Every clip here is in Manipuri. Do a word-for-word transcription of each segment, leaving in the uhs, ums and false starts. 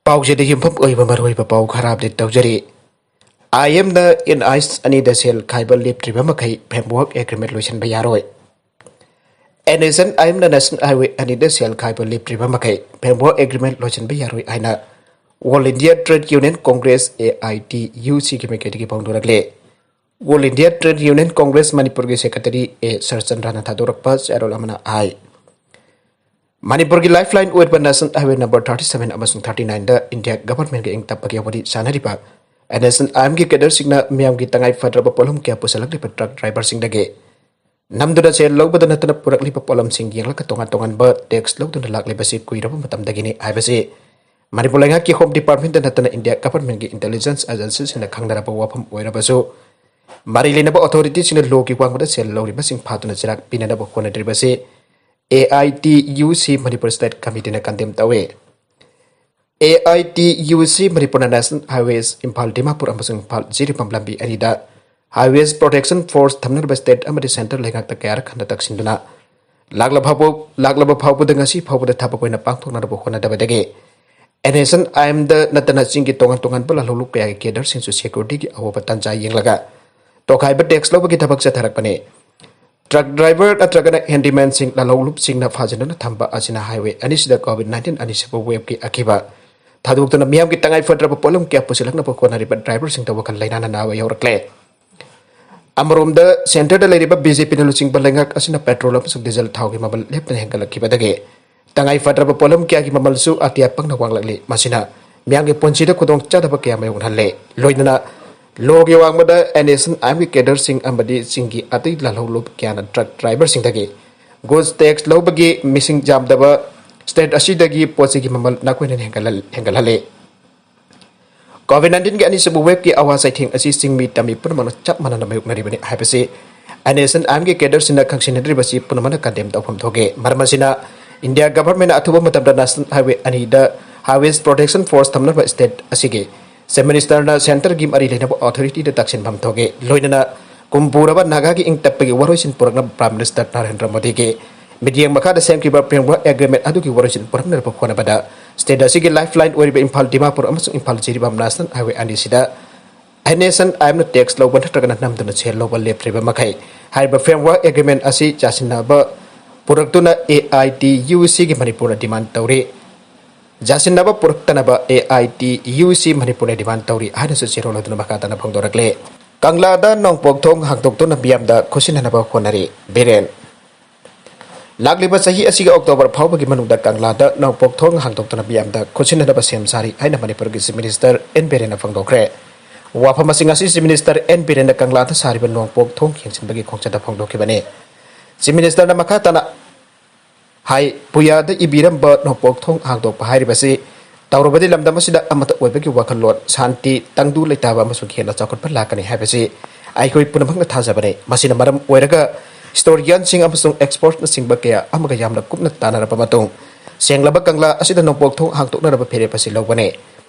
ꯄꯥꯎꯁꯤꯗ ꯌꯨꯝꯐꯝ ꯑꯣꯏꯕ ꯃꯔꯨꯑꯣꯏꯕ ꯄꯥꯎ ꯈꯔ ꯑꯞꯗꯦꯠ ꯇꯧꯖꯔꯤ꯫ ꯑꯥꯏ ꯑꯦꯝꯅ ꯑꯦꯟ ꯑꯩꯆ ꯑꯅꯤꯗ ꯁꯦꯜ ꯈꯥꯏꯕ ꯂꯦꯞꯇ꯭ꯔꯤꯕ ꯃꯈꯩ ꯐ꯭ꯔꯦꯝꯋꯔꯛ ꯑꯦꯒ꯭ꯔꯤꯃꯦꯟ ꯂꯣꯏꯁꯤꯟꯕ ꯌꯥꯔꯣꯏ꯫ ꯑꯦꯟ ꯑꯦꯁ ꯑꯦꯟ ꯑꯥꯏ ꯑꯦꯝꯅ ꯅꯦꯁꯅꯦꯜ ꯍꯥꯏꯋꯦ ꯑꯅꯤꯗ ꯁꯦꯜ ꯈꯥꯏꯕ ꯂꯦꯞꯇ꯭ꯔꯤꯕ ꯃꯈꯩ ꯐ꯭ꯔꯦꯝꯋꯔꯛ ꯑꯦꯒ꯭ꯔꯤꯃꯦꯟ ꯂꯣꯏꯁꯤꯟꯕ ꯌꯥꯔꯣꯏ ꯍꯥꯏꯅ all India trade union congress, A I T U ꯁꯤꯒꯤ ꯃꯥꯏꯀꯩꯗꯒꯤ ꯐꯣꯡꯗꯣꯔꯛꯂꯦ꯫ ꯑꯣꯜ ꯏꯟꯗꯤꯌꯥ ꯇ꯭ꯔꯦꯗ ꯌꯨꯅꯤꯌꯟ ꯀꯣꯡꯒ꯭ꯔꯦꯁ ꯃꯅꯤꯄꯨꯔꯒꯤ ꯁꯦꯀ꯭ꯔꯦꯇꯔꯤ ꯑꯦ ꯁꯔꯆꯟꯗ꯭ꯔꯅ ꯊꯥꯗꯣꯔꯛꯄ ꯆꯦꯔꯣꯜ ꯑꯃꯅ ꯍꯥꯏ, ꯃꯅꯤꯄꯨꯔꯒꯤ ꯂꯥꯏꯐ ꯂꯥꯏꯟ ꯑꯣꯏꯔꯤꯕ national highway number thirty seven ꯑꯃꯁꯨꯡ ꯊꯥꯔꯇꯤ ꯅꯥꯏꯟꯗ ꯏꯟꯗꯤꯌꯥ ꯒꯚꯔꯟꯃꯦꯟꯒ ꯏꯪ ꯇꯞꯄꯒꯤ ꯋꯥꯔꯤ ꯁꯥꯅꯔꯤꯕ ꯑꯦꯟ ꯑꯦꯁ ꯑꯦꯟ ꯑꯥꯏ ꯑꯦꯝꯒꯤ ꯀꯦꯗꯔꯁꯤꯡꯅ ꯃꯤꯌꯥꯝꯒꯤ ꯇꯉꯥꯏ ꯐꯗ꯭ꯔꯕ ꯄꯣꯠꯂꯝ ꯀꯌꯥ ꯄꯨꯁꯜꯂꯛꯂꯤꯕ ꯇ꯭ꯔꯛ ꯗ꯭ꯔꯥꯏꯚꯔꯁꯤꯡꯗꯒꯤ ꯅꯝꯗꯨꯅ ꯁꯦꯜ ꯂꯧꯕꯗ ꯅꯠꯇꯅ ꯄꯨꯔꯛꯂꯤꯕ ꯄꯣꯠꯂꯝꯁꯤꯡ ꯌꯦꯡꯂꯒ ꯇꯣꯉꯥꯟ ꯇꯣꯉꯥꯟꯕ ꯇꯦꯛꯁ ꯂꯧꯗꯨꯅ ꯂꯥꯛꯂꯤꯕꯁꯤ ꯀꯨꯏꯔꯕ ꯃꯇꯝꯗꯒꯤꯅꯤ ꯍꯥꯏꯕꯁꯤ ꯃꯅꯤꯄꯨꯔ ꯂꯩꯉꯥꯛꯀꯤ ꯍꯣꯝ ꯗꯤꯄꯥꯔꯠꯃꯦꯟꯇ ꯅꯠꯇꯅ ꯏꯟꯗꯤꯌꯥ ꯒꯚꯔꯟꯃꯦꯟꯒꯤ ꯏꯟꯇꯦꯂꯤꯖꯦꯟꯁ ꯑꯦꯖꯦꯟꯁꯤꯁꯤꯡꯅ ꯈꯪꯅꯔꯕ ꯋꯥꯐꯝ ꯑꯣꯏꯔꯕꯁꯨ, ꯃꯔꯤ ꯂꯩꯅꯕ ꯑꯣꯊꯣꯔꯤꯇꯤꯁꯤꯡꯅ ꯂꯣꯒꯤ ꯋꯥꯡꯃꯗ ꯁꯦꯜ ꯂꯧꯔꯤꯕꯁꯤꯡ ꯐꯥꯗꯨꯅ ꯆꯤꯔꯥꯛ ꯄꯤꯅꯅꯕ ꯍꯣꯠꯅꯗ꯭ꯔꯤꯕꯁꯤ ꯑꯦ ꯑꯥꯏ ꯇꯤ ꯌꯨ ꯁꯤ ꯃꯅꯤꯄꯨꯔ ꯁ꯭ꯇꯦꯠ ꯀꯃꯤꯇꯤꯅ ꯀꯟꯗꯦꯝ ꯇꯧꯏ꯫ ꯑꯦ ꯑꯥꯏ ꯇꯤ ꯌꯨ ꯁꯤ ꯃꯅꯤꯄꯨꯔꯅ ꯅꯦꯁꯅꯦꯜ ꯍꯥꯏꯋꯦꯁ ꯏꯝꯐꯥꯜ ꯗꯤꯃꯥꯄꯨꯔ ꯑꯃꯁꯨꯡ ꯏꯝꯐꯥꯜ ꯖꯤꯔꯤꯕꯥꯝ ꯂꯝꯕꯤ ꯑꯅꯤꯗ ꯍꯥꯏꯋꯦꯁ ꯄ꯭ꯔꯣꯇꯦꯛꯁꯟ ꯐꯣꯔꯁ ꯊꯝꯅꯔꯕ ꯁ꯭ꯇꯦꯠ ꯑꯃꯗꯤ ꯁꯦꯟꯇꯔ ꯂꯩꯉꯥꯛꯇ ꯀꯌꯥꯔꯛ ꯍꯟꯅ ꯇꯛꯁꯤꯟꯗꯨꯅ ꯂꯥꯛꯂꯕ ꯐꯥꯎꯕ, ꯂꯥꯛꯂꯕ ꯐꯥꯎꯕꯗ ꯉꯁꯤ ꯐꯥꯎꯕꯗ ꯊꯕꯛ ꯑꯣꯏꯅ ꯄꯥꯡꯊꯣꯛꯅꯅꯕ ꯍꯣꯠꯅꯗꯕꯗꯒꯤ ꯑꯦꯟ ꯑꯦꯁ ꯑꯦꯟ ꯑꯥꯏ ꯑꯦꯝꯗ ꯅꯠꯇꯅ ꯆꯤꯡꯒꯤ ꯇꯣꯉꯥꯟ ꯇꯣꯉꯥꯟꯕ ꯂꯥꯜꯍꯧꯂꯨꯞ ꯀꯌꯥꯒꯤ ꯀꯦꯗꯔꯁꯤꯡꯁꯨ ꯁꯦꯀ꯭ꯌꯨꯔꯤꯇꯤꯒꯤ ꯑꯍꯣꯕ ꯇꯥꯟꯖꯥ ꯌꯦꯡꯂꯒ ꯇꯣꯈꯥꯏꯕ ꯇꯦꯛꯁ ꯂꯧꯕꯒꯤ ꯊꯕꯛ ꯆꯠꯊꯔꯛꯄꯅꯤ꯫ ꯇ꯭ꯔꯛ ꯗ꯭ꯔꯥꯏꯚꯔ ꯅꯠꯇ꯭ꯔꯒꯅ ꯍꯦꯟꯗꯤꯃꯦꯟꯁꯤꯡ ꯂꯥꯜꯍꯧꯂꯨꯞꯁꯤꯡꯅ ꯐꯥꯖꯤꯟꯗꯨꯅ ꯊꯝꯕ ꯑꯁꯤꯅ ꯍꯥꯏꯋꯦ ꯑꯅꯤꯁꯤꯗ ꯀꯣꯚꯤꯗ ꯅꯥꯏꯟꯇꯤꯟ ꯑꯅꯤꯁꯨꯕ ꯋꯦꯕꯀꯤ ꯑꯀꯤꯕ ꯊꯥꯗꯣꯛꯇꯨꯅ ꯃꯤꯌꯥꯝꯒꯤ ꯇꯉꯥꯏ ꯐꯗ꯭ꯔꯕ ꯄꯣꯠꯂꯝ ꯀꯌꯥ ꯄꯨꯁꯤꯜꯂꯛꯅꯕ ꯍꯣꯠꯅꯔꯤꯕ ꯗ꯭ꯔꯥꯏꯚꯔꯁꯤꯡꯗ ꯋꯥꯈꯜ ꯂꯩꯅꯥꯅ ꯅꯥꯕ ꯌꯧꯔꯛꯂꯦ꯫ ꯑꯃꯔꯣꯝꯗ ꯁꯦꯟꯇꯔꯗ ꯂꯩꯔꯤꯕ ꯕꯤ ꯖꯦ ꯄꯤꯅ ꯂꯨꯆꯤꯡꯕ ꯂꯩꯉꯥꯛ ꯑꯁꯤꯅ ꯄꯦꯇ꯭ꯔꯣꯜ ꯑꯃꯁꯨꯡ ꯗꯤꯖꯜ ꯊꯥꯎꯒꯤ ꯃꯃꯜ ꯂꯦꯞꯇꯅ ꯍꯦꯟꯒꯠꯂꯛꯈꯤꯕꯗꯒꯤ ꯇꯉꯥꯏ ꯐꯗ꯭ꯔꯕ ꯄꯣꯠꯂꯝ ꯀꯌꯥꯒꯤ ꯃꯃꯜꯁꯨ ꯑꯇꯤꯌꯥ ꯄꯪꯅ ꯋꯥꯡꯂꯛꯂꯤ꯫ ꯃꯁꯤꯅ ꯃꯤꯌꯥꯝꯒꯤ ꯄꯨꯟꯁꯤꯗ ꯈꯨꯗꯣꯡꯆꯥꯗꯕ ꯀꯌꯥ ꯃꯥꯌꯣꯛꯅꯍꯜꯂꯦ꯫ ꯂꯣꯏꯅꯅ ꯂꯣꯒꯤ ꯋꯥꯡꯃꯗ ꯑꯦꯟ ꯑꯦꯁ ꯑꯦꯟ ꯑꯥꯏ ꯑꯦꯝꯒꯤ ꯀꯦꯗꯔꯁꯤꯡ ꯑꯃꯗꯤ ꯆꯤꯡꯒꯤ ꯑꯇꯩ ꯂꯥꯜꯍꯧꯂꯨꯞ ꯀꯌꯥꯅ ꯇ꯭ꯔꯛ ꯗ꯭ꯔꯥꯏꯚꯔꯁꯤꯡꯗꯒꯤ ꯒꯨꯗꯁ ꯇꯦꯛꯁ ꯂꯧꯕꯒꯤ ꯃꯤꯁꯤꯡ ꯌꯥꯝꯗꯕ ꯁ꯭ꯇꯦꯠ ꯑꯁꯤꯗꯒꯤ ꯄꯣꯠ ꯆꯩꯒꯤ ꯃꯃꯜ ꯅꯥꯀꯣꯏꯅꯅ ꯍꯦꯟꯒꯠꯍꯜ-, ꯍꯦꯟꯒꯠꯍꯜꯂꯦ꯫ ꯀꯣꯚꯤꯗ ꯅꯥꯏꯟꯇꯤꯟꯒꯤ ꯑꯅꯤꯁꯨꯕ ꯋꯦꯕꯀꯤ ꯑꯋꯥ ꯆꯩꯊꯦꯡ ꯑꯁꯤ ꯆꯤꯡꯃꯤ ꯇꯝꯃꯤ ꯄꯨꯝꯅꯃꯛꯅ ꯆꯞ ꯃꯥꯟꯅꯅ ꯃꯥꯌꯣꯛꯅꯔꯤꯕꯅꯤ ꯍꯥꯏꯕꯁꯤ ꯑꯦꯟ ꯑꯦꯁ ꯑꯦꯟ ꯑꯥꯏ ꯑꯦꯝꯒꯤ ꯀꯦꯗꯔꯁꯤꯡꯅ ꯈꯪꯁꯤꯟꯅꯗ꯭ꯔꯤꯕꯁꯤ ꯄꯨꯝꯅꯃꯛꯅ ꯀꯟꯗꯦꯝ ꯇꯧꯐꯝ ꯊꯣꯛꯏ꯫ ꯃꯔꯝ ꯑꯁꯤꯅ ꯏꯟꯗꯤꯌꯥ ꯒꯚꯔꯟꯃꯦꯟꯠꯅ ꯑꯊꯨꯕ ꯃꯇꯝꯗ ꯅꯦꯁꯅꯦꯜ ꯍꯥꯏꯋꯦ ꯑꯅꯤꯗ ꯍꯥꯏꯋꯦꯁ ꯄ꯭ꯔꯣꯇꯦꯛꯁꯟ ꯐꯣꯔꯁ ꯊꯝꯅꯕ ꯁ꯭ꯇꯦꯠ ꯑꯁꯤꯒꯤ ꯆꯤꯐ ꯃꯤꯅꯤꯁꯇꯔꯅ ꯁꯦꯟꯇꯔꯒꯤ ꯃꯔꯤ ꯂꯩꯅꯕ ꯑꯣꯊꯣꯔꯤꯇꯤꯗ ꯇꯛꯁꯤꯟꯐꯝ ꯊꯣꯛꯏ꯫ ꯂꯣꯏꯅꯅ ꯀꯨꯝ ꯄꯨꯔꯕ ꯅꯥꯒꯥꯒꯤ ꯏꯪ ꯇꯞꯄꯒꯤ ꯋꯥꯔꯣꯏꯁꯤꯟ ꯄꯨꯔꯛꯅꯕ ꯄ꯭ꯔꯥꯏꯝ ꯃꯤꯅꯤꯁꯇꯔ ꯅꯔꯦꯟꯗ꯭ꯔ ꯃꯣꯗꯤꯒꯤ ꯃꯤꯠꯌꯦꯡ ꯃꯈꯥꯗ ꯁꯦꯝꯈꯤꯕ ꯐ꯭ꯔꯦꯝꯋꯔꯛ ꯑꯦꯒ꯭ꯔꯤꯃꯦꯟꯠ ꯑꯗꯨꯒꯤ ꯋꯥꯔꯣꯏꯁꯤꯟ ꯄꯨꯔꯛꯅꯕ ꯍꯣꯠꯅꯕꯗ State ꯑꯁꯤꯒꯤ lifeline ꯑꯣꯏꯔꯤꯕ ꯏꯝꯐꯥꯜ ꯗꯤꯃꯥꯄꯨꯔ ꯑꯃꯁꯨꯡ ꯏꯝꯐꯥꯜ ꯖꯤꯔꯤꯕꯥꯝ national highway ꯑꯅꯤꯁꯤꯗ NHAIꯅIM ꯇꯦꯛꯁ ꯂꯧꯕ ꯅꯠꯇ꯭ꯔꯒꯅ ꯅꯝꯗꯨꯅ ꯁꯦꯜ ꯂꯧꯕ ꯂꯦꯞꯇ꯭ꯔꯤꯕ ꯃꯈꯩ ꯍꯥꯏꯔꯤꯕ framework agreement ꯑꯁꯤ ꯆꯥꯁꯤꯟꯅꯕ ꯄꯨꯔꯛꯇꯨꯅ AITUCꯒꯤ ꯃꯅꯤꯄꯨꯔꯅ demand ꯇꯧꯔꯤ꯫ ꯆꯥꯁꯤꯟꯅꯕ ꯄꯨꯔꯛꯇꯅꯕ AITUC ꯃꯅꯤꯄꯨꯔꯅ demand ꯇꯧꯔꯤ ꯍꯥꯏꯅꯁꯨ ꯆꯦꯔꯣꯜ ꯑꯗꯨꯅ ꯃꯈꯥ ꯇꯥꯅ ꯐꯣꯡꯗꯣꯔꯛꯂꯤ꯫ ꯀꯪꯂꯥꯗ ꯅꯣꯡꯄꯣꯛ ꯊꯣꯡ ꯍꯥꯡꯗꯣꯛꯇꯨꯅ ꯃꯤꯌꯥꯝꯗ ꯈꯨꯠꯁꯤꯟꯅꯅꯕ ꯍꯣꯠꯅꯔꯤ꯫ ꯕꯤꯔꯦꯟ꯫ ꯂꯥꯛꯂꯤꯕ ꯆꯍꯤ ꯑꯁꯤꯒꯤ October ꯐꯥꯎꯕꯒꯤ ꯃꯅꯨꯡꯗ ꯀꯪꯂꯥꯗ ꯅꯣꯡꯄꯣꯛ ꯊꯣꯡ ꯍꯥꯡꯗꯣꯛꯇꯨꯅ ꯃꯤꯌꯥꯝꯗ ꯈꯨꯠꯁꯤꯟꯅꯅꯕ ꯁꯦꯝ ꯁꯥꯔꯤ ꯍꯥꯏꯅ ꯃꯅꯤꯄꯨꯔꯒꯤ Chief Minister N ꯕꯤꯔꯦꯟꯅ ꯐꯣꯡꯗꯣꯛꯈ꯭ꯔꯦ꯫ ꯋꯥꯐꯝ ꯑꯁꯤꯡ ꯑꯁꯤ Chief Minister N ꯕꯤꯔꯦꯟꯅ ꯀꯪꯂꯥꯗ ꯁꯥꯔꯤꯕ ꯅꯣꯡꯄꯣꯛ ꯊꯣꯡ ꯌꯦꯡꯁꯤꯟꯕꯒꯤ ꯈꯣꯡꯆꯠꯇ ꯐꯣꯡꯗꯣꯛꯈꯤꯕꯅꯤ꯫ Chief Ministerꯅ ꯃꯈꯥ ꯇꯥꯅ ꯍꯥꯏ, ꯄꯨꯌꯥꯗ ꯏꯕꯤꯔꯝꯕ ꯅꯣꯡꯄꯣꯛ ꯊꯣꯡ ꯍꯥꯡꯗꯣꯛꯄ ꯍꯥꯏꯔꯤꯕꯁꯤ ꯇꯧꯔꯕꯗꯤ ꯂꯝꯗꯝ ꯑꯁꯤꯗ ꯑꯃꯠꯇ ꯑꯣꯏꯕꯒꯤ ꯋꯥꯈꯜꯂꯣꯟ, ꯁꯥꯟꯇꯤ, ꯇꯪꯗꯨ ꯂꯩꯇꯥꯕ ꯑꯃꯁꯨꯡ ꯍꯦꯟꯅ ꯆꯥꯎꯈꯠꯄ ꯂꯥꯛꯀꯅꯤ ꯍꯥꯏꯕꯁꯤ ꯑꯩꯈꯣꯏ ꯄꯨꯝꯅꯃꯛꯅ ꯊꯥꯖꯕꯅꯤ꯫ ꯃꯁꯤꯅ ꯃꯔꯝ ꯑꯣꯏꯔꯒ historianꯁꯤꯡ ꯑꯃꯁꯨꯡ expertꯅꯆꯤꯡꯕ ꯀꯌꯥ ꯑꯃꯒ ꯌꯥꯝꯅ ꯀꯨꯞꯅ ꯇꯥꯟꯅꯔꯕ ꯃꯇꯨꯡ ꯁꯦꯡꯂꯕ ꯀꯪꯂꯥ ꯑꯁꯤꯗ ꯅꯣꯡꯄꯣꯛ ꯊꯣꯡ ꯍꯥꯡꯗꯣꯛꯅꯔꯕ ꯐꯤꯔꯦꯞ ꯑꯁꯤ ꯂꯧꯕꯅꯤ꯫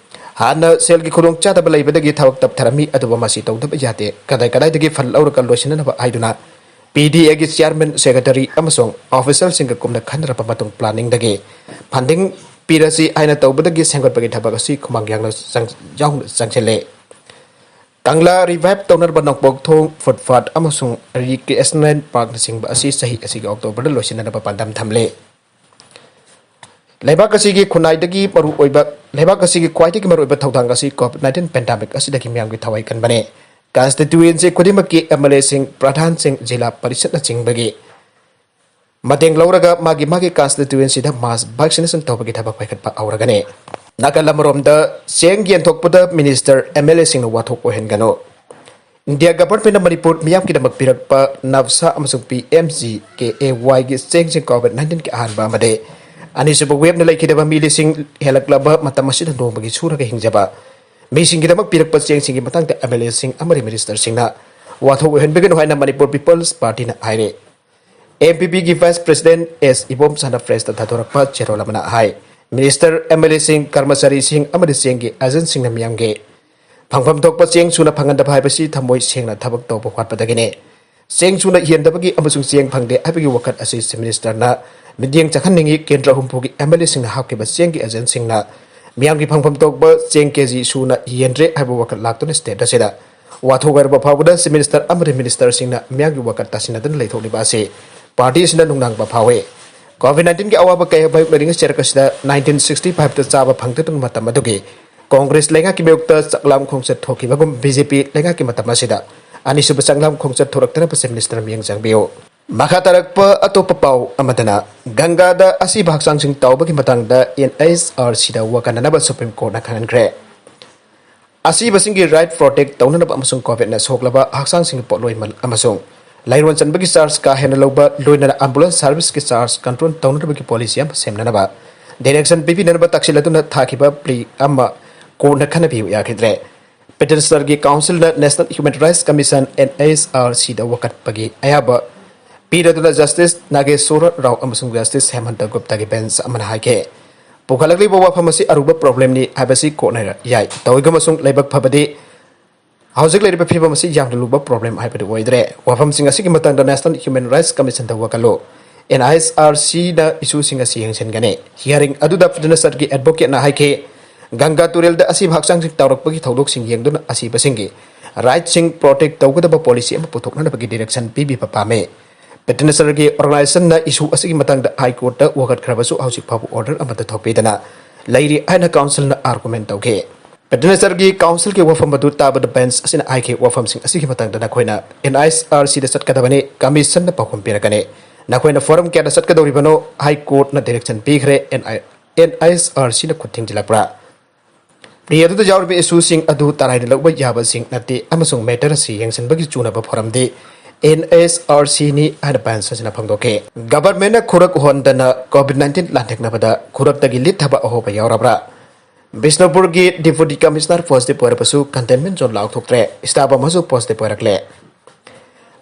ꯍꯥꯟꯅ ꯁꯦꯜꯒꯤ ꯈꯨꯗꯣꯡꯆꯥꯗꯕ ꯂꯩꯕꯗꯒꯤ ꯊꯕꯛ ꯇꯞꯊꯔꯝꯃꯤ, ꯑꯗꯨꯕꯨ ꯃꯁꯤ ꯇꯧꯗꯕ ꯌꯥꯗꯦ꯫ ꯀꯗꯥꯏ ꯀꯗꯥꯏꯗꯒꯤ fund ꯂꯧꯔꯒ ꯂꯣꯏꯁꯤꯟꯅꯅꯕ ꯍꯥꯏꯗꯨꯅ PDAꯒꯤ chairman, secretary ꯑꯃꯁꯨꯡ officerꯁꯤꯡꯒ ꯀꯨꯞꯅ ꯈꯟꯅꯔꯕ ꯃꯇꯨꯡ planningꯗꯒꯤ funding ꯄꯤꯔꯁꯤ ꯍꯥꯏꯅ ꯇꯧꯕꯗꯒꯤ ꯁꯦꯝꯒꯠꯄꯒꯤ ꯊꯕꯛ ꯑꯁꯤ ꯈꯨꯃꯥꯡ ꯌꯥꯡꯅ ꯆꯪ-, ꯌꯥꯎꯅ ꯆꯪꯁꯤꯜꯂꯦ꯫ ꯀꯪꯂꯥ revive ꯇꯧꯅꯅꯕ ꯅꯣꯡꯄꯣꯛ ꯊꯣꯡ, footpath ꯑꯃꯁꯨꯡ recreational parkꯅꯆꯤꯡꯕ ꯑꯁꯤ ꯆꯍꯤ ꯑꯁꯤꯒꯤ Octoberꯗ ꯂꯣꯏꯁꯤꯟꯅꯅꯕ ꯄꯥꯟꯗꯝ ꯊꯝꯂꯦ꯫ ꯂꯩꯕꯥꯛ ꯑꯁꯤꯒꯤ ꯈꯨꯟꯅꯥꯏꯗꯒꯤ ꯃꯔꯨꯑꯣꯏꯕ, ꯂꯩꯕꯥꯛ ꯑꯁꯤꯒꯤ ꯈ꯭ꯋꯥꯏꯗꯒꯤ ꯃꯔꯨꯑꯣꯏꯕ ꯊꯧꯗꯥꯡ ꯑꯁꯤ COVID nineteen pandemic ꯑꯁꯤꯗꯒꯤ ꯃꯤꯌꯥꯝꯒꯤ ꯊꯋꯥꯏ ꯀꯟꯕꯅꯤ꯫ Constituency ꯈꯨꯗꯤꯡꯃꯛꯀꯤ MLAꯁꯤꯡ, ꯄ꯭ꯔꯙꯥꯟꯁꯤꯡ, ꯖꯤꯂꯥ ꯄꯔꯤꯁꯠꯅꯆꯤꯡꯕꯒꯤ ꯃꯇꯦꯡ ꯂꯧꯔꯒ ꯃꯥꯒꯤ ꯃꯥꯒꯤ constituencyꯗ mass vaccination ꯇꯧꯕꯒꯤ ꯊꯕꯛ ꯄꯥꯏꯈꯠꯄ ꯍꯧꯔꯒꯅꯤ꯫ ꯅꯥꯀꯜ ꯑꯃꯔꯣꯝꯗ ꯆꯦꯡ ꯌꯦꯟꯊꯣꯛꯄꯗ minister, MLAꯁꯤꯡꯅ ꯋꯥꯊꯣꯛ ꯑꯣꯏꯍꯟꯒꯅꯨ꯫ India governmentꯅ ꯃꯅꯤꯄꯨꯔ ꯃꯤꯌꯥꯝꯒꯤꯗꯃꯛ ꯄꯤꯔꯛꯄ NAFSA ꯑꯃꯁꯨꯡ PMGKAYꯒꯤ ꯆꯦꯡꯁꯤꯡ COVID nineteenꯒꯤ ꯑꯍꯥꯟꯕ ꯑꯃꯗꯤ ꯑꯅꯤꯁꯨꯕ waveꯅ ꯂꯩꯈꯤꯗꯕ ꯃꯤ ꯂꯤꯁꯤꯡ ꯍꯦꯜꯂꯛꯂꯕ ꯃꯇꯝ ꯑꯁꯤꯗ ꯅꯣꯡꯃꯒꯤ ꯁꯨꯔꯒ ꯍꯤꯡꯖꯕ ꯃꯤꯁꯤꯡꯒꯤꯗꯃꯛ ꯄꯤꯔꯛꯄ ꯆꯦꯡꯁꯤꯡꯒꯤ ꯃꯇꯥꯡꯗ MLAꯁꯤꯡ ꯑꯃꯗꯤ ministerꯁꯤꯡꯅ ꯋꯥꯊꯣꯛ ꯑꯣꯏꯍꯟꯕꯤꯒꯅꯨ ꯍꯥꯏꯅ Manipur People's Partyꯅ ꯍꯥꯏꯔꯤ꯫ MPPꯒꯤ vice president S ꯏꯕꯣꯝꯆꯥꯅ pressꯇ ꯊꯥꯗꯣꯔꯛꯄ ꯆꯦꯔꯣꯜ ꯑꯃꯅ ꯍꯥꯏ, minister, MLAꯁꯤꯡ, ꯀꯔꯃꯆꯥꯔꯤꯁꯤꯡ ꯑꯃꯗꯤ ꯆꯦꯡꯒꯤ agentꯁꯤꯡꯅ ꯃꯤꯌꯥꯝꯒꯤ ꯐꯪꯐꯝ ꯊꯣꯛꯄ ꯆꯦꯡ ꯁꯨꯅ ꯐꯪꯍꯟꯗꯕ ꯍꯥꯏꯕꯁꯤ ꯊꯃꯣꯏ ꯁꯦꯡꯅ ꯊꯕꯛ ꯇꯧꯕ ꯋꯥꯠꯄꯗꯒꯤꯅꯤ꯫ ꯆꯦꯡ ꯁꯨꯅ ꯌꯦꯟꯗꯕꯒꯤ ꯑꯃꯁꯨꯡ ꯆꯦꯡ ꯐꯪꯗꯦ ꯍꯥꯏꯕꯒꯤ ꯋꯥꯀꯠ ꯑꯁꯤ Chief Ministerꯅ ꯃꯤꯠꯌꯦꯡ ꯆꯪꯍꯟꯅꯤꯡꯏ꯫ ꯀꯦꯟꯗ꯭ꯔ ꯍꯨꯝꯐꯨꯒꯤ MLA ꯁꯤꯡꯅ ꯍꯥꯞꯈꯤꯕ ꯆꯦꯡꯒꯤ agent ꯁꯤꯡꯅ ꯃꯤꯌꯥꯝꯒꯤ ꯐꯪꯐꯝ ꯊꯣꯛꯄ ꯆꯦꯡ KG ꯁꯨꯅ ꯌꯦꯟꯗ꯭ꯔꯦ ꯍꯥꯏꯕ ꯋꯥꯀꯠ ꯂꯥꯛꯇꯨꯅ state ꯑꯁꯤꯗ ꯋꯥꯊꯣꯛ ꯍꯥꯏꯔꯕ ꯐꯥꯎꯕꯗ Chief Minister ꯑꯃꯗꯤ minister ꯁꯤꯡꯅ ꯃꯤꯌꯥꯝꯒꯤ ꯋꯥꯀꯠ ꯇꯥꯁꯤꯟꯅꯗꯨꯅ ꯂꯩꯊꯣꯛꯂꯤꯕ ꯑꯁꯤ party ꯑꯁꯤꯅ ꯅꯨꯡꯅꯥꯡꯕ ꯐꯥꯎꯏ꯫ COVID nineteen ꯒꯤ ꯑꯋꯥꯕ ꯀꯌꯥ ꯃꯥꯌꯣꯛꯅꯔꯤꯉꯩ ꯆꯩꯔꯛ ꯑꯁꯤꯗ nineteen sixty five ꯇ ꯆꯥꯕ ꯐꯪꯗꯗꯨꯅ ꯃꯇꯝ ꯑꯗꯨꯒꯤ Congress ꯂꯩꯉꯥꯛꯀꯤ ꯃꯥꯌꯣꯛꯇ ꯆꯥꯛꯂꯥꯝ ꯈꯣꯡꯆꯠ ꯊꯣꯛꯈꯤꯕꯒꯨꯝ BJP ꯂꯩꯉꯥꯛꯀꯤ ꯃꯇꯝ ꯑꯁꯤꯗ ꯑꯅꯤꯁꯨꯕ ꯆꯥꯛꯂꯥꯝ ꯈꯣꯡꯆꯠ ꯊꯣꯔꯛꯇꯅꯕ Chief Minister ꯃꯤꯠꯌꯦꯡ ꯆꯪꯕꯤꯌꯨ꯫ ꯃꯈꯥ ꯇꯥꯔꯛꯄ ꯑꯇꯣꯞꯄ ꯄꯥꯎ ꯑꯃꯗꯅ, ꯒꯪꯒꯥꯗ ꯑꯁꯤꯕ ꯍꯛꯆꯥꯡꯁꯤꯡ ꯇꯥꯎꯕꯒꯤ ꯃꯇꯥꯡꯗ NHRC ꯗ ꯋꯥꯀꯠꯅꯅꯕ Supreme Court ꯅ ꯈꯪꯍꯟꯈ꯭ꯔꯦ꯫ ꯑꯁꯤꯕꯁꯤꯡꯒꯤ right protect ꯇꯧꯅꯅꯕ ꯑꯃꯁꯨꯡ COVID ꯅ ꯁꯣꯛꯂꯕ ꯍꯛꯆꯥꯡꯁꯤꯡꯒꯤ ꯄꯣꯠꯂꯣꯏꯃꯜ ꯑꯃꯁꯨꯡ ꯂꯩꯔꯣꯟ ꯆꯟꯕꯒꯤ charge ꯀꯥ ꯍꯦꯟꯅ ꯂꯧꯕ, ꯂꯣꯏꯅꯅ ambulance service ꯀꯤ charge control ꯇꯧꯅꯅꯕꯒꯤ policy ꯑꯃ ꯁꯦꯝꯅꯅꯕ direction ꯄꯤꯕꯤꯅꯅꯕ ꯇꯛꯁꯤꯜꯂꯗꯨꯅ ꯊꯥꯈꯤꯕ plea ꯑꯃ court ꯅ ꯈꯟꯅꯕꯤꯌꯨ ꯌꯥꯈꯤꯗ꯭ꯔꯦ꯫ Petitioner ꯒꯤ counsel ꯅ National Human Rights Commission, NHRC ꯗ ꯋꯥꯀꯠꯄꯒꯤ ꯑꯌꯥꯕ ꯄꯤꯔꯗꯨꯅ Justice ꯅꯥꯒꯦꯁꯣꯔ ꯔꯥꯎ ꯑꯃꯁꯨꯡ Justice ꯍꯦꯃꯟꯇ ꯒꯨꯞꯇꯥꯒꯤ bench ꯑꯃꯅ ꯍꯥꯏꯈꯤ, ꯄꯨꯈꯠꯂꯛꯂꯤꯕ ꯋꯥꯐꯝ ꯑꯁꯤ ꯑꯔꯨꯕ problem ꯅꯤ ꯍꯥꯏꯕꯁꯤ court ꯅ ꯌꯥꯏ꯫ ꯇꯧꯏꯒꯨꯝꯕꯁꯨꯡ ꯂꯥꯏꯕꯛ ꯐꯕꯗꯤ ꯍꯧꯖꯤꯛ ꯂꯩꯔꯤꯕ ꯐꯤꯕꯝ ꯑꯁꯤ ꯌꯥꯝꯅ ꯂꯨꯕ problem ꯍꯥꯏꯕꯗꯨ ꯑꯣꯏꯗ꯭ꯔꯦ꯫ ꯋꯥꯐꯝꯁꯤꯡ ꯑꯁꯤꯒꯤ ꯃꯇꯥꯡꯗ National Human Rights Commission ꯗ ꯋꯥꯀꯠꯂꯨ꯫ NHRC ꯅ issue ꯁꯤꯡ ꯑꯁꯤ ꯌꯦꯡꯁꯤꯟꯒꯅꯤ꯫ Hearing ꯑꯗꯨꯗ petitioner ꯒꯤ advocate ꯅ ꯍꯥꯏꯈꯤ, ꯒꯪꯒꯥ ꯇꯨꯔꯦꯜꯗ ꯑꯁꯤꯕ ꯍꯛꯆꯥꯡꯁꯤꯡ ꯇꯥꯎꯔꯛꯄꯒꯤ ꯊꯧꯗꯣꯛꯁꯤꯡ ꯌꯦꯡꯗꯨꯅ ꯑꯁꯤꯕꯁꯤꯡꯒꯤ right ꯁꯤꯡ protect ꯇꯧꯒꯗꯕ policy ꯑꯃ ꯄꯨꯊꯣꯛꯅꯅꯕꯒꯤ direction ꯄꯤꯕꯤꯕ ꯄꯥꯝꯃꯤ꯫ Petitioner ꯒꯤ organization ꯅ issue ꯑꯁꯤꯒꯤ ꯃꯇꯥꯡꯗ High Court ꯇ ꯋꯥꯀꯠꯈ꯭ꯔꯕꯁꯨ ꯍꯧꯖꯤꯛ ꯐꯥꯎꯕ order ꯑꯃꯠꯇ ꯊꯣꯛꯄꯤꯗꯅ ꯂꯩꯔꯤ ꯍꯥꯏꯅ counsel ꯅ argument ꯇꯧꯈꯤ꯫ Petitioner ꯒꯤ counsel ꯒꯤ ꯋꯥꯐꯝ ꯑꯗꯨ ꯇꯥꯕꯗ bench ꯑꯁꯤꯅ ꯍꯥꯏꯈꯤ, ꯋꯥꯐꯝꯁꯤꯡ ꯑꯁꯤꯒꯤ ꯃꯇꯥꯡꯗ ꯅꯈꯣꯏꯅ NHRC ꯗ ꯆꯠꯀꯗꯕꯅꯤ, commission ꯅ ꯄꯥꯎꯈꯨꯝ ꯄꯤꯔꯛꯀꯅꯤ꯫ ꯅꯈꯣꯏꯅ forum ꯀꯌꯥꯗ ꯆꯠꯀꯗꯧꯔꯤꯕꯅꯣ? High Court ꯅ direction ꯄꯤꯈ꯭ꯔꯦ, NI NHRC ꯅ ꯈꯨꯠ ꯊꯤꯡꯖꯤꯜꯂꯛꯄ꯭ꯔꯥ? Plea ꯑꯗꯨꯗ ꯌꯥꯎꯔꯤꯕ issue ꯁꯤꯡ ꯑꯗꯨ ꯇꯔꯥꯏꯅ ꯂꯧꯕ ꯌꯥꯕꯁꯤꯡ ꯅꯠꯇꯦ ꯑꯃꯁꯨꯡ matter ꯑꯁꯤ ꯌꯦꯡꯁꯤꯟꯕꯒꯤ ꯆꯨꯅꯕ forum ꯗꯤ NHRC ꯅꯤ ꯍꯥꯏꯅ bench ꯑꯁꯤꯅ ꯐꯣꯡꯗꯣꯛꯈꯤ꯫ Government ꯅ ꯈꯨꯔꯛ ꯍꯣꯟꯗꯅ COVID nineteen ꯂꯥꯟꯊꯦꯡꯅꯕꯗ ꯈꯨꯔꯛꯇꯒꯤ ꯂꯤꯠꯊꯕ ꯑꯍꯣꯕ ꯌꯥꯎꯔꯕ꯭ꯔꯥ? ꯕꯤꯁꯅꯨꯄꯨꯔꯒꯤ Deputy Commissioner positive ꯑꯣꯏꯔꯕꯁꯨ containment zone ꯂꯥꯎꯊꯣꯛꯇ꯭ꯔꯦ, staff ꯑꯃꯁꯨ positive ꯑꯣꯏꯔꯛꯂꯦ꯫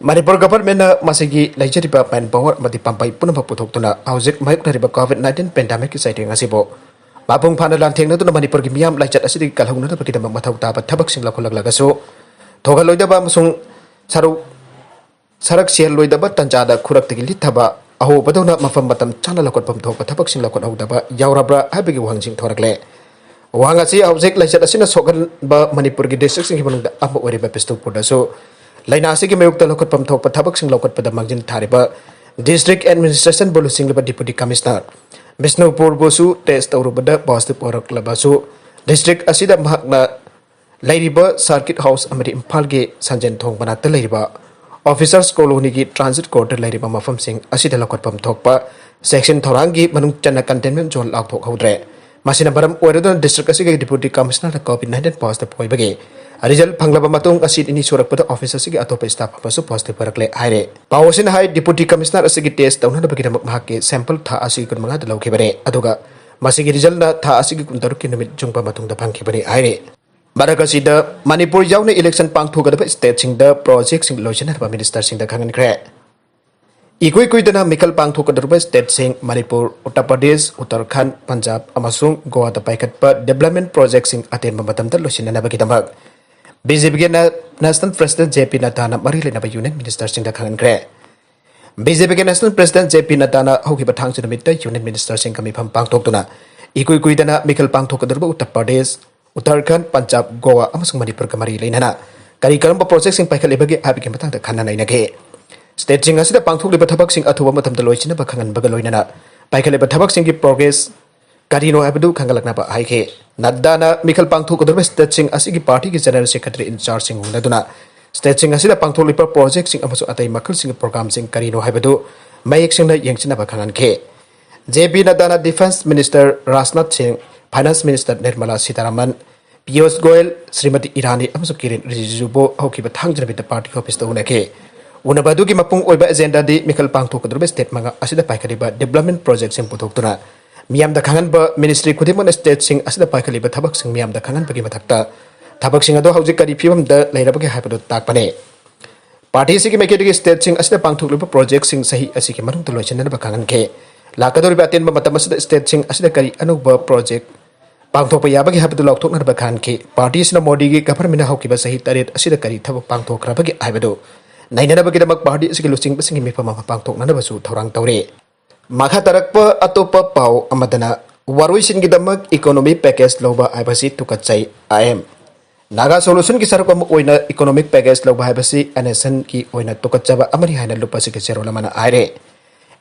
ꯃꯅꯤꯄꯨꯔ government ꯅ ꯃꯁꯤꯒꯤ ꯂꯩꯖꯔꯤꯕ manpower ꯑꯃꯗꯤ ꯄꯥꯝꯕꯩ ꯄꯨꯝꯅꯃꯛ ꯄꯨꯊꯣꯛꯇꯨꯅ ꯍꯧꯖꯤꯛ ꯃꯥꯌꯣꯛꯅꯔꯤꯕ COVID nineteen pandemic ꯀꯤ ꯆꯩꯊꯦꯡ ꯑꯁꯤꯕꯨ ꯃꯄꯨꯡ ꯐꯥꯅ ꯂꯥꯟꯊꯦꯡꯅꯗꯨꯅ ꯃꯅꯤꯄꯨꯔꯒꯤ ꯃꯤꯌꯥꯝ ꯂꯥꯏꯆꯠ ꯑꯁꯤꯗꯒꯤ ꯀꯜꯍꯧꯅꯅꯕꯒꯤꯗꯃꯛ ꯃꯊꯧ ꯇꯥꯕ ꯊꯕꯛꯁꯤꯡ ꯂꯧꯈꯠꯂꯛꯂꯒꯁꯨ, ꯊꯣꯛꯍꯜꯂꯣꯏꯗꯕ ꯑꯃꯁꯨꯡ ꯁꯔꯨꯛ ꯁꯔꯛ ꯁꯤꯍꯜꯂꯣꯏꯗꯕ ꯇꯥꯟꯖꯥꯗ ꯈꯨꯔꯛꯇꯒꯤ ꯂꯤꯠꯊꯕ ꯑꯍꯧꯕꯗꯧꯅ ꯃꯐꯝ ꯃꯇꯝ ꯆꯥꯅ ꯂꯧꯈꯠꯐꯝ ꯊꯣꯛꯄ ꯊꯕꯛꯁꯤꯡ ꯂꯧꯈꯠꯍꯧꯗꯕ ꯌꯥꯎꯔꯕ꯭ꯔꯥ ꯍꯥꯏꯕꯒꯤ ꯋꯥꯍꯪꯁꯤꯡ ꯊꯣꯔꯛꯂꯦ꯫ ꯋꯥꯍꯪ ꯑꯁꯤ ꯍꯧꯖꯤꯛ ꯂꯥꯏꯆꯠ ꯑꯁꯤꯅ ꯁꯣꯛꯍꯟꯕ ꯃꯅꯤꯄꯨꯔꯒꯤ districtꯁꯤꯡꯒꯤ ꯃꯅꯨꯡꯗ ꯑꯃ ꯑꯣꯏꯔꯤꯕ ꯕꯤꯁꯅꯨꯄꯨꯔꯗꯁꯨ ꯂꯥꯏꯅꯥ ꯑꯁꯤꯒꯤ ꯃꯥꯌꯣꯛꯇ ꯂꯧꯈꯠꯐꯝ ꯊꯣꯛꯄ ꯊꯕꯛꯁꯤꯡ ꯂꯧꯈꯠꯄꯗ ꯃꯥꯡꯖꯤꯜ ꯊꯥꯔꯤꯕ district administrationꯕꯨ ꯂꯨꯆꯤꯡꯂꯤꯕ Deputy Commissioner ꯕꯤꯁꯅꯨꯄꯨꯔꯕꯨꯁꯨ test ꯇꯧꯔꯨꯕꯗ positive ꯑꯣꯏꯔꯛꯂꯕꯁꯨ district ꯑꯁꯤꯗ ꯃꯍꯥꯛꯅ ꯂꯩꯔꯤꯕ Circuit House ꯑꯃꯗꯤ ꯏꯝꯐꯥꯜꯒꯤ ꯁꯟꯖꯦꯟ ꯊꯣꯡ ꯃꯅꯥꯛꯇ ꯂꯩꯔꯤꯕ Officers Colonyꯒꯤ transit quarter ꯂꯩꯔꯤꯕ ꯃꯐꯝꯁꯤꯡ ꯑꯁꯤꯗ ꯂꯧꯈꯠꯐꯝ ꯊꯣꯛꯄ ꯆꯦꯛꯁꯤꯟ ꯊꯧꯔꯥꯡꯒꯤ ꯃꯅꯨꯡ ꯆꯟꯅ containment zone ꯂꯥꯎꯊꯣꯛꯍꯧꯗ꯭ꯔꯦ꯫ ꯃꯁꯤꯅ ꯃꯔꯝ ꯑꯣꯏꯔꯗꯨꯅ district ꯑꯁꯤꯒꯤ Deputy Commissionerꯅ COVID nineteen positive ꯑꯣꯏꯕꯒꯤ result ꯐꯪꯂꯕ ꯃꯇꯨꯡ ꯑꯁꯤ ꯅꯤꯅꯤ ꯁꯨꯔꯛꯄꯗ office ꯑꯁꯤꯒꯤ ꯑꯇꯣꯞꯄ staff ꯑꯃꯁꯨ positive ꯑꯣꯏꯔꯛꯂꯦ ꯍꯥꯏꯔꯦ꯫ ꯄꯥꯎ ꯑꯁꯤꯅ ꯍꯥꯏ, Deputy Commissioner ꯑꯁꯤꯒꯤ test ꯇꯧꯅꯅꯕꯒꯤꯗꯃꯛ ꯃꯍꯥꯛꯀꯤ sample ꯊꯥ ꯑꯁꯤꯒꯤ ꯀꯨꯟꯃꯉꯥꯗ ꯂꯧꯈꯤꯕꯅꯦ, ꯑꯗꯨꯒ ꯃꯁꯤꯒꯤ resultꯅ ꯊꯥ ꯑꯁꯤꯒꯤ ꯀꯨꯟꯇꯔꯨꯛꯀꯤ ꯅꯨꯃꯤꯠ ꯌꯨꯡꯕ ꯃꯇꯨꯡꯗ ꯐꯪꯈꯤꯕꯅꯤ ꯍꯥꯏꯔꯦ꯫ ꯃꯔꯛ ꯑꯁꯤꯗ ꯃꯅꯤꯄꯨꯔ ꯌꯥꯎꯅ electionꯁꯤꯡ ꯄꯥꯡꯊꯣꯛꯀꯗꯕ stateꯁꯤꯡꯗ projectꯁꯤꯡ ꯂꯣꯏꯁꯤꯟꯅꯕ ministerꯁꯤꯡꯗ ꯈꯪꯍꯟꯈ꯭ꯔꯦ꯫ ꯏꯀꯨꯏ ꯀꯨꯏꯗꯅ ꯃꯤꯈꯜ ꯄꯥꯡꯊꯣꯛꯀꯗꯧꯔꯤꯕ stateꯁꯤꯡ ꯃꯅꯤꯄꯨꯔ, ꯎꯠꯇꯔ ꯄ꯭ꯔꯗꯦꯁ, ꯎꯠꯇꯔꯈꯟꯗ, ꯄꯟꯖꯥꯕ ꯑꯃꯁꯨꯡ ꯒꯣꯋꯥꯗ ꯄꯥꯏꯈꯠꯄ development projectꯁꯤꯡ ꯑꯇꯦꯟꯕ ꯃꯇꯝꯗ ꯂꯣꯏꯁꯤꯟꯅꯅꯕꯒꯤꯗꯃꯛ BJPꯒꯤ ꯅꯦ-, National President J P Naddana ꯃꯔꯤ ꯂꯩꯅꯕ union ministerꯁꯤꯡꯗ ꯈꯪꯍꯟꯈ꯭ꯔꯦ꯫ BJPꯒꯤ National President J P Naddana ꯍꯧꯈꯤꯕ ꯊꯥꯡꯖ ꯅꯨꯃꯤꯠꯇ union ministerꯁꯤꯡꯒ ꯃꯤꯐꯝ ꯄꯥꯡꯊꯣꯛꯇꯨꯅ ꯏꯀꯨꯏ ꯀꯨꯏꯗꯅ ꯃꯤꯈꯜ ꯄꯥꯡꯊꯣꯛꯀꯗꯧꯔꯤꯕ ꯎꯠꯇꯔ ꯄ꯭ꯔꯗꯦꯁ, ꯎꯠꯇꯔꯈꯟꯗ, ꯄꯟꯖꯥꯕ, ꯒꯣꯋꯥ ꯑꯃꯁꯨꯡ ꯃꯅꯤꯄꯨꯔꯒ ꯃꯔꯤ ꯂꯩꯅꯅ ꯀꯔꯤ ꯀꯔꯝꯕ projectꯁꯤꯡ ꯄꯥꯏꯈꯠꯂꯤꯕꯒꯦ ꯍꯥꯏꯕꯒꯤ ꯃꯇꯥꯡꯗ ꯈꯟꯅ ꯅꯩꯅꯈꯤ꯫ Stateꯁꯤꯡ ꯑꯁꯤꯗ ꯄꯥꯡꯊꯣꯛꯂꯤꯕ ꯊꯕꯛꯁꯤꯡ ꯑꯊꯨꯕ ꯃꯇꯝꯗ ꯂꯣꯏꯁꯤꯟꯅꯕ ꯈꯪꯍꯟꯕꯒ ꯂꯣꯏꯅꯅ ꯄꯥꯏꯈꯠꯂꯤꯕ ꯊꯕꯛꯁꯤꯡꯒꯤ progress ꯀꯔꯤꯅꯣ ꯍꯥꯏꯕꯗꯨ ꯈꯪꯒꯠꯂꯛꯅꯕ ꯍꯥꯏꯈꯤ꯫ ꯅꯗ꯭ꯗꯥꯅ ꯃꯤꯈꯜ ꯄꯥꯡꯊꯣꯛꯀꯗꯧꯔꯤꯕ stateꯁꯤꯡ ꯑꯁꯤꯒꯤ partyꯒꯤ general secretary in chargeꯁꯤꯡ ꯎꯅꯗꯨꯅ stateꯁꯤꯡ ꯑꯁꯤꯗ ꯄꯥꯡꯊꯣꯛꯂꯤꯕ projectꯁꯤꯡ ꯑꯃꯁꯨꯡ ꯑꯇꯩ ꯃꯈꯜꯁꯤꯡꯒꯤ programꯁꯤꯡ ꯀꯔꯤꯅꯣ ꯍꯥꯏꯕꯗꯨ ꯃꯌꯦꯛ ꯁꯦꯡꯅ ꯌꯦꯡꯁꯤꯟꯅꯕ ꯈꯪꯍꯟꯈꯤ꯫ J P Naddana Defence Minister Rajnath ꯁꯤꯡ, Finance Minister ꯅꯤꯔꯃꯂꯥ ꯁꯤꯇꯥꯔꯥꯃꯟ, ꯄꯤꯌꯨꯁ ꯒꯣꯌꯜ, ꯁ꯭ꯔꯤꯃꯇꯤ ꯏꯔꯥꯅꯤ ꯑꯃꯁꯨꯡ ꯀꯤꯔꯦꯟ ꯔꯤꯖꯤꯖꯨꯕꯨ ꯍꯧꯈꯤꯕ ꯊꯥꯡꯖ ꯅꯨꯃꯤꯠꯇ party officeꯇ ꯎꯅꯈꯤ꯫ ꯎꯅꯕ ꯑꯗꯨꯒꯤ ꯃꯄꯨꯡ ꯑꯣꯏꯕ agendaꯗꯤ ꯃꯤꯈꯜ ꯄꯥꯡꯊꯣꯛꯀꯗꯧꯔꯤꯕ state ꯃꯉꯥ ꯑꯁꯤꯗ ꯄꯥꯏꯈꯠꯂꯤꯕ development projectꯁꯤꯡ ꯄꯨꯊꯣꯛꯇꯨꯅ ꯃꯤꯌꯥꯝꯗ ꯈꯪꯍꯟꯕ, ministry ꯈꯨꯗꯤꯡꯃꯛꯅ stateꯁꯤꯡ ꯑꯁꯤꯗ ꯄꯥꯏꯈꯠꯂꯤꯕ ꯊꯕꯛꯁꯤꯡ ꯃꯤꯌꯥꯝꯗ ꯈꯪꯍꯟꯕꯒꯤ ꯃꯊꯛꯇ ꯊꯕꯛꯁꯤꯡ ꯑꯗꯨ ꯍꯧꯖꯤꯛ ꯀꯔꯤ ꯐꯤꯕꯝꯗ ꯂꯩꯔꯕꯒꯦ ꯍꯥꯏꯕꯗꯨ ꯇꯥꯛꯄꯅꯤ꯫ Party ꯑꯁꯤꯒꯤ ꯃꯥꯏꯀꯩꯗꯒꯤ stateꯁꯤꯡ ꯑꯁꯤꯗ ꯄꯥꯡꯊꯣꯛꯂꯤꯕ projectꯁꯤꯡ ꯆꯍꯤ ꯑꯁꯤꯒꯤ ꯃꯅꯨꯡꯗ ꯂꯣꯏꯁꯤꯟꯅꯅꯕ ꯈꯪꯍꯟꯈꯤ꯫ ꯂꯥꯛꯀꯗꯧꯔꯤꯕ ꯑꯇꯦꯟꯕ ꯃꯇꯝ ꯑꯁꯤꯗ stateꯁꯤꯡ ꯑꯁꯤꯗ ꯀꯔꯤ ꯑꯅꯧꯕ project ꯄꯥꯡꯊꯣꯛꯄ ꯌꯥꯕꯒꯦ ꯍꯥꯏꯕꯗꯨ ꯂꯥꯎꯊꯣꯛꯅꯅꯕ ꯈꯪꯍꯟꯈꯤ꯫ Party ꯑꯁꯤꯅ ꯃꯣꯗꯤꯒꯤ governmentꯅ ꯍꯧꯈꯤꯕ ꯆꯍꯤ ꯇꯔꯦꯠ ꯑꯁꯤꯗ ꯀꯔꯤ ꯊꯕꯛ ꯄꯥꯡꯊꯣꯛꯈ꯭ꯔꯕꯒꯦ ꯍꯥꯏꯕꯗꯨ ꯅꯩꯅꯅꯕꯒꯤꯗꯃꯛ ꯄꯥꯔꯇꯤ ꯑꯁꯤꯒꯤ ꯂꯨꯆꯤꯡꯕꯁꯤꯡꯒꯤ ꯃꯤꯐꯝ ꯑꯃ ꯄꯥꯡꯊꯣꯛꯅꯅꯕꯁꯨ ꯊꯧꯔꯥꯡ ꯇꯧꯔꯤ꯫ ꯃꯈꯥ ꯇꯥꯔꯛꯄ ꯑꯇꯣꯞꯄ ꯄꯥꯎ ꯑꯃꯗꯅ, ꯋꯥꯔꯣꯏꯁꯤꯟꯒꯤꯗꯃꯛ economic package ꯂꯧꯕ ꯍꯥꯏꯕꯁꯤ ꯇꯨꯀꯠꯆꯩ, ꯑꯥꯏ ꯑꯦꯝ꯫ ꯅꯥꯒꯥ ꯁꯣꯂꯨꯁꯟꯒꯤ ꯁꯔꯨꯛ ꯑꯃ ꯑꯣꯏꯅ economic package ꯂꯧꯕ ꯍꯥꯏꯕꯁꯤ NSCN ꯒꯤ ꯑꯣꯏꯅ ꯇꯨꯀꯠꯆꯕ ꯑꯃꯅꯤ ꯍꯥꯏꯅ ꯂꯨꯞ ꯑꯁꯤꯒꯤ ꯆꯦꯔꯣꯜ ꯑꯃꯅ ꯍꯥꯏꯔꯦ꯫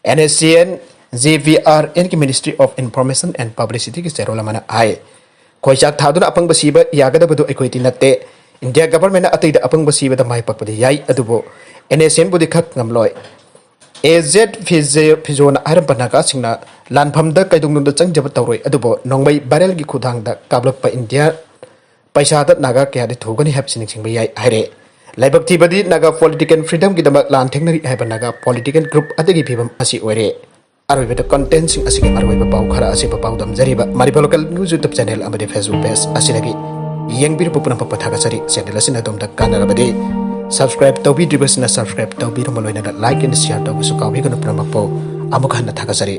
NSCN, GVRN ꯒꯤ Ministry of Information and Publicity ꯒꯤ ꯆꯦꯔꯣꯜ ꯑꯃꯅ ꯍꯥꯏ, ꯈꯣꯏꯆꯥꯛ ꯊꯥꯗꯨꯅ ꯑꯄꯪꯕ ꯁꯤꯕ ꯌꯥꯒꯗꯕꯗꯨ ꯑꯩꯈꯣꯏꯗꯤ ꯅꯠꯇꯦ꯫ ꯏꯟꯗꯤꯌꯥ ꯒꯚꯔꯟꯃꯦꯟꯅ ꯑꯇꯩꯗ ꯑꯄꯪꯕ ꯁꯤꯕꯗ ꯃꯥꯏ ꯄꯥꯛꯄꯗꯤ ꯌꯥꯏ, ꯑꯗꯨꯕꯨ NSCN ꯕꯨꯗꯤ ꯈꯛ ꯉꯝꯂꯣꯏ꯫ ꯑꯦ ꯖꯦꯠ ꯐꯤꯖꯦ-, ꯐꯤꯖꯣꯅ ꯍꯥꯏꯔꯝꯕ ꯅꯥꯒꯥꯁꯤꯡꯅ ꯂꯥꯟꯐꯝꯗ ꯀꯩꯗꯧꯅꯨꯡꯗ ꯆꯪꯖꯕ ꯇꯧꯔꯣꯏ, ꯑꯗꯨꯕꯨ ꯅꯣꯡꯃꯩ barrel ꯒꯤ ꯈꯨꯠꯊꯥꯡꯗ ꯀꯥꯞꯂꯛꯄ ꯏꯟꯗꯤꯌꯥ ꯄꯩꯁꯥꯗ ꯅꯥꯒꯥ ꯀꯌꯥꯗꯤ ꯊꯨꯒꯅꯤ ꯍꯥꯏꯕꯁꯤ ꯅꯤꯡꯁꯤꯡꯕ ꯌꯥꯏ ꯍꯥꯏꯔꯦ꯫ ꯂꯥꯏꯕꯛ ꯊꯤꯕꯗꯤ ꯅꯥꯒꯥ political freedom ꯒꯤꯗꯃꯛ ꯂꯥꯟ ꯊꯦꯡꯅꯔꯤ ꯍꯥꯏꯕ ꯅꯥꯒꯥ political group ꯑꯗꯨꯒꯤ ꯐꯤꯕꯝ ꯑꯁꯤ ꯑꯣꯏꯔꯦ꯫ ꯑꯔꯣꯏꯕꯗ content ꯁꯤꯡ ꯑꯁꯤꯒꯤ ꯃꯔꯨꯑꯣꯏꯕ ꯄꯥꯎ ꯈꯔ ꯑꯁꯤ ꯄꯥꯎꯗꯝꯖꯔꯤꯕ Manipur Local News YouTube channel ꯑꯃꯗꯤ Facebook page ꯑꯁꯤꯗꯒꯤ ꯌꯦꯡꯕꯤꯔꯤꯕ ꯄꯨꯝꯅꯃꯛꯄꯨ ꯊꯥꯒꯠꯆꯔꯤ꯫ Channel ꯑꯁꯤꯅ ꯑꯗꯣꯝꯗ ꯀꯥꯟꯅꯔꯕꯗꯤ subscribe ꯇꯧꯕꯤꯗ꯭ꯔꯤꯕꯁꯤꯅ subscribe ꯇꯧꯕꯤꯔꯝꯕ ꯂꯣꯏꯅꯅ like and share ꯇꯧꯕꯁꯨ ꯀꯥꯎꯕꯤꯒꯅꯨ꯫ ꯄꯨꯝꯅꯃꯛꯄꯨ ꯑꯃꯨꯛ ꯍꯟꯅ ꯊꯥꯒꯠꯆꯔꯤ꯫